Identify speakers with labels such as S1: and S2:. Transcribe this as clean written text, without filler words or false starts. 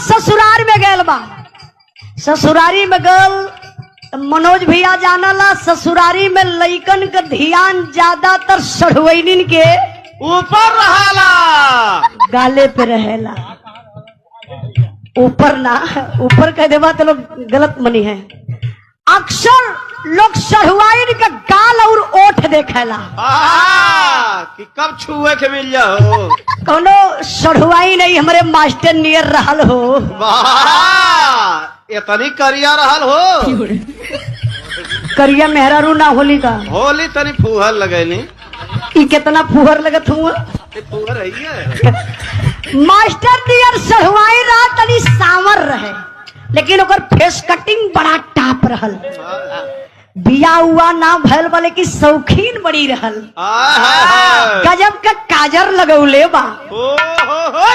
S1: ससुरार में गयल बा। ससुरारी में गल त मनोज भैया जानला ससुरारी में लइकन के ध्यान ज्यादातर सढ़ुवैनिन के
S2: ऊपर रहाला,
S1: गाले पे रहेला, ऊपर ना। ऊपर कह देवा तो लोग गलत मनी है। अक्सर लोग सढ़ुआइन का गाल और ओठ देखेला।
S2: आहा, कि कब छुए के मिल जाओ।
S1: कोनो सढ़ुआई नहीं हमारे मास्टर नियर रहल हो।
S2: वाह, इतनी करिया रहल हो।
S1: करिया मेहरारू ना होली का?
S2: होली तनी फूहर लगैनी।
S1: ई कितना फुहर लगत हुआ।
S2: ये फूहर है ही है।
S1: मास्टर नियर सढ़ुआई रहा, तनी सांवर रहे, लेकिन ओकर फेस कटिंग बड़ा टाप रहल। बिया हुआ ना भयल वाले की शौकीन बड़ी रहल।
S2: आहा,
S1: गजब का काजर लगौले बा।
S2: हो हो हो।